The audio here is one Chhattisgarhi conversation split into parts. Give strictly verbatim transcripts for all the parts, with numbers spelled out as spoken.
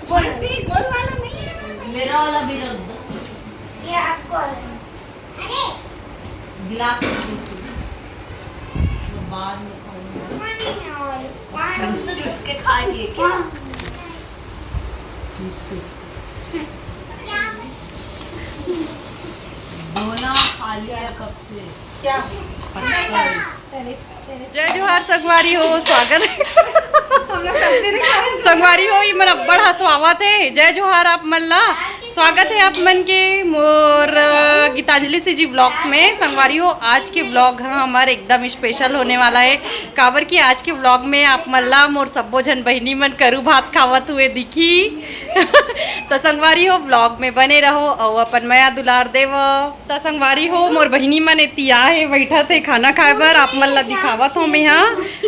गोल वाला नहीं है। मेरा वाला भी रख दो। ये आपको वाला है। अरे गिलास में दे दो। वो बाद में खाऊंगा। वहाँ नहीं है और वहाँ चूस चूस के खा लिए क्या? हाँ। चूस चूस के। क्या? दोना खा लिया कब से। क्या? पत्ता। जय जोहार संगवारी हो, स्वागत है। हम लोग सब्जी नहीं खा रहे हैं। संगवारी हो, ये मन अब्बड़ हंसवावत है। जय जोहार आप मन ला, स्वागत है आप मन के मोर, अ, गीतांजलि C G vlogs में। संगवारी हो, आज के vlog ह हमर एकदम special होने वाला है, काबर कि आज के vlog में आप मन ला मोर सब्बो झन बहिनी मन करू भात खावत हुए दिखी। तो संगवारी हो, vlog में बने रहो अउ अपन मया दुलार देवो। त संगवारी हो, मोर बहिनी मन एती आहे, बइठत हे खाना खाए बर। आप मन ला दिखावत हो मेहा।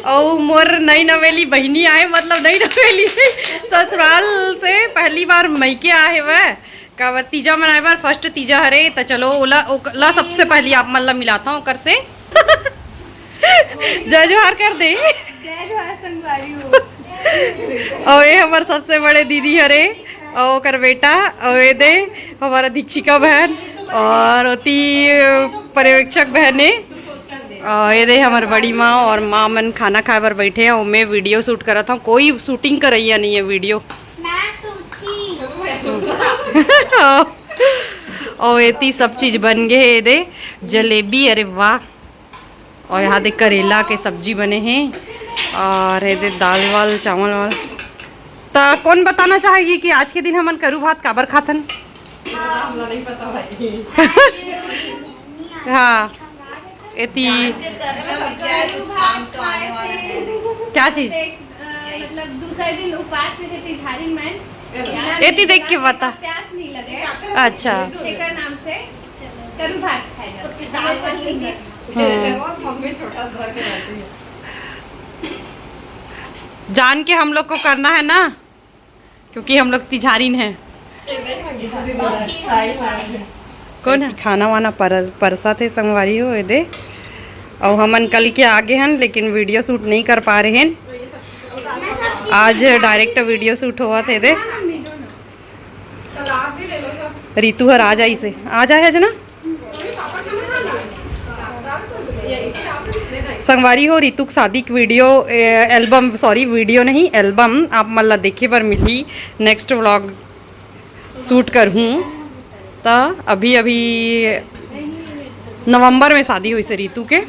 अउ मोर नई नवेली बहिनी आहे, मतलब नई नवेली, ससुराल से पहली बार मइके आहे वह। का ब-, तीजा मनाए बर, first तीजा हरे। त चलो ओला, ओला सबसे पहली आप मन ला मिलाता हूँ ओकर से। जय जोहार कर दे। जय जोहार संगवारी हो। अउ ये हमर सबसे बड़े दीदी हरे, अउ ओकर बेटा, अउ ये दे हमर अधीक्षिका बहन, अउ ओती पर्यवेक्षक बहन हे, अउ ये दे हमर बड़ी माँ अउ माँ मन खाना खाए बर बइठे हे, अउ मैं video shoot करत हूँ, कोई shooting करइया नहीं है video। मैं तो थी। अउ एती सब चीज बन गे हे, ये दे जलेबी, अरे वाह, अउ यहाँ दे करेला के सब्जी बने हे, अउ ये दे दाल वाल, चावल वाल। त कौन बताना चाहेगी कि आज के दिन हमन करू भात काबर खाथन? हाँ, एती जान के करना विद्या है, कुछ काम तो आने वाला है। क्या चीज? अ, मतलब दूसरा दिन उपास से थे तिझारिन मन। एती देख के बता। प्यास नहीं लगे। अच्छा। तेकर नाम से करू भात खाए जाते। हम्म। और मम्मी छोटा धर के लाती है। जान के हम लोग को करना है ना, क्योंकि हम लोग तिझारिन हैं। कौन है? खाना वाना पर-, परसा थे संगवारी हो, ये दे। अउ हमन कल के आगे हन, लेकिन video shoot नहीं कर पा रहे हैं। आज direct video shoot होवत हे, ये दे। रितु हर आ जाइसे, आ जाए है ना। संगवारी हो, रितु के शादी के video, ए, album, sorry, video नहीं, album आप मन ला देखे बर मिलही। Next vlog shoot करहूँ, त अभी अभी नवंबर में शादी होइसे रितु के,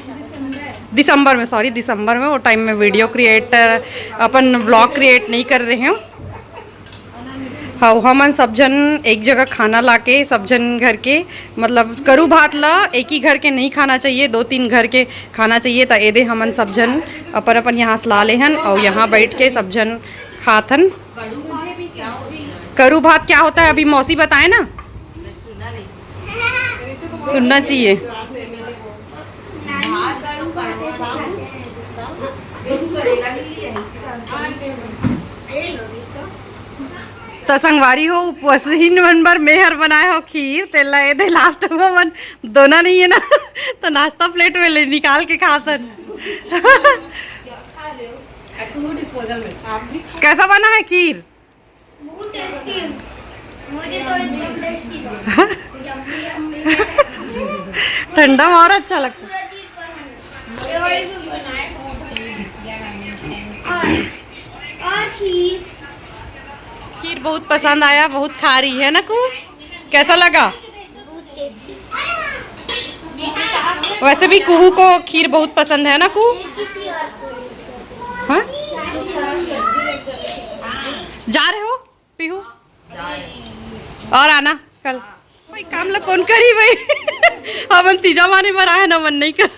दिसंबर में, sorry, दिसंबर में, वो time में video create, अपन vlog create नहीं कर रहे हूँ। हाँ, हमन सब झन एक जगह खाना लाके, सब झन घर के, मतलब, करू भात ला एक ही घर के नहीं खाना चाहिए, दो तीन घर के खाना चाहिए। त एदे हमन सब झन अपन अपन यहाँ से ला लेहन अउ यहाँ बैठ के सब झन खाथन। करू भात क्या होता है, अभी मौसी बताए ना, सुनना चाहिए। त संगवारी हो, उपवासहीन मन बर मेहर बनाए हो खीर, तेला एदे last में मन दोना नहीं है ना, तो नाश्ता plate में ले निकाल के खाथन। कैसा बना है खीर? बहुत tasty है। मुझे तो एकदम tasty लगा। Yummy, yummy। ठंडा में और अच्छा लगता है। पूरा चीज पसंद है। और, और खीर। खीर बहुत पसंद आया, बहुत खा रही है ना कू? कैसा लगा? वैसे भी कुहू को खीर बहुत पसंद है ना कू? हाँ? जा रहे हो पीहू? और आना कल। भाई काम ला कौन करी भाई? हमन तीजा माने बर आए ना, मन नहीं कर।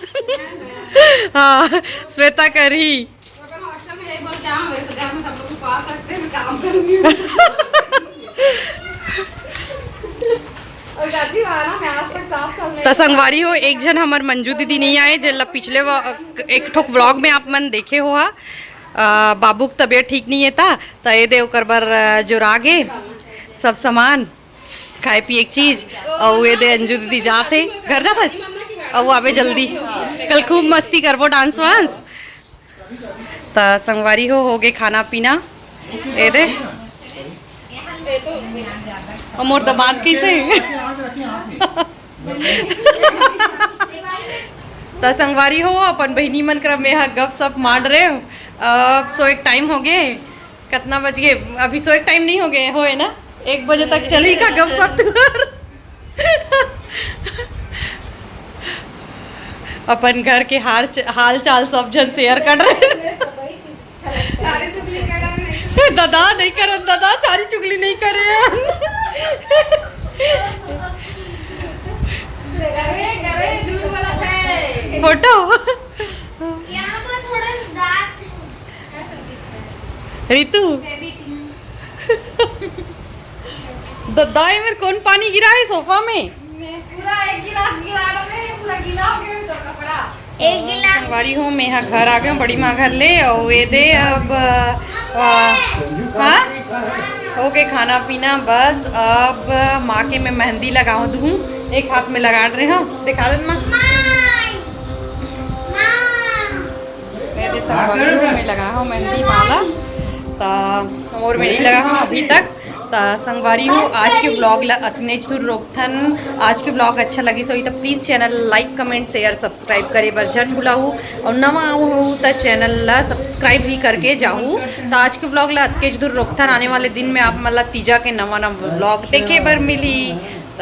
हाँ, श्वेता करही। अगर hostel में यही बोल के आओ, इस घर में सब लोग को आ सकते हैं, मैं काम करूंगी। और चाची वहाँ ना, मैं आज तक सात साल में त संगवारी हो, एक झन हमर मंजू दीदी नहीं आए, जेला पिछले व-, एक ठोक vlog में आप मन देखे हो हा। अ, बाबू के तबीयत ठीक नहीं है ता, त ये दे ओकर बर, अ, जोरा गे सब सामान, खाए पिए के चीज। अउ ये दे अंजू दीदी जात हे, घर जात हे, अउ आवे जल्दी। कल खूब मस्ती करबो, dance वांस। त संगवारी हो, हो गे खाना पीना। ए दे। अउ मोर दमाद कइसे? त संगवारी हो, अपन बहिनी मन करा मेहा गपशप मार रेहेंव। अब सोए के टाइम होगे। कतना बज गे? अभी सोए के टाइम नइ होगे, होए ना? एक बजे तक चलही का गपशप तुंहर? अपन घर के हार च-, हाल चाल सब झन शेयर कर रहे। चारी चुगली कर रहे हैं। दादा नइ करन, दादा चारी चुगली नइ करे। करे, करे, झूठ बोलत हे। फोटो। यहाँ पर थोड़ा सा दांत है। रितु। दादा, ये मेर कोन पानी गिरा हे सोफा में? मैं पूरा एक गिलास गिरा डाले हैं, पूरा गीला हो गया है तो कपड़ा। एक गिलास। संगवारी हो, मेहा घर आ गेंव बड़ी माँ घर ले, अउ ए दे अब, अ, हाँ, होगे खाना पीना। बस अब माँ के मैं मेहंदी लगावत हूँ, एक हाथ में लगा रहे हो, दिखा दे माँ। माँ, माँ। ए दे संगवारी हो, मैं लगा हूँ मेहंदी माला, त मोर में नइ लगा हूँ अभी तक। त संगवारी हो, आज के vlog ला अतनेच दूर रोकथन। आज के vlog अच्छा लगिस होही त please channel like, comment, share, subscribe करे बर झन भुलाहू, अउ नवा आहू त channel ला subscribe भी करके जाहू। त आज के vlog ला अतकेच दूर रोकथन। आने वाले दिन में आप मन ला तीजा के नवा नवा vlog देखे बर मिली। त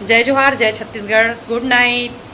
जय जोहार, जय छत्तीसगढ़, good night।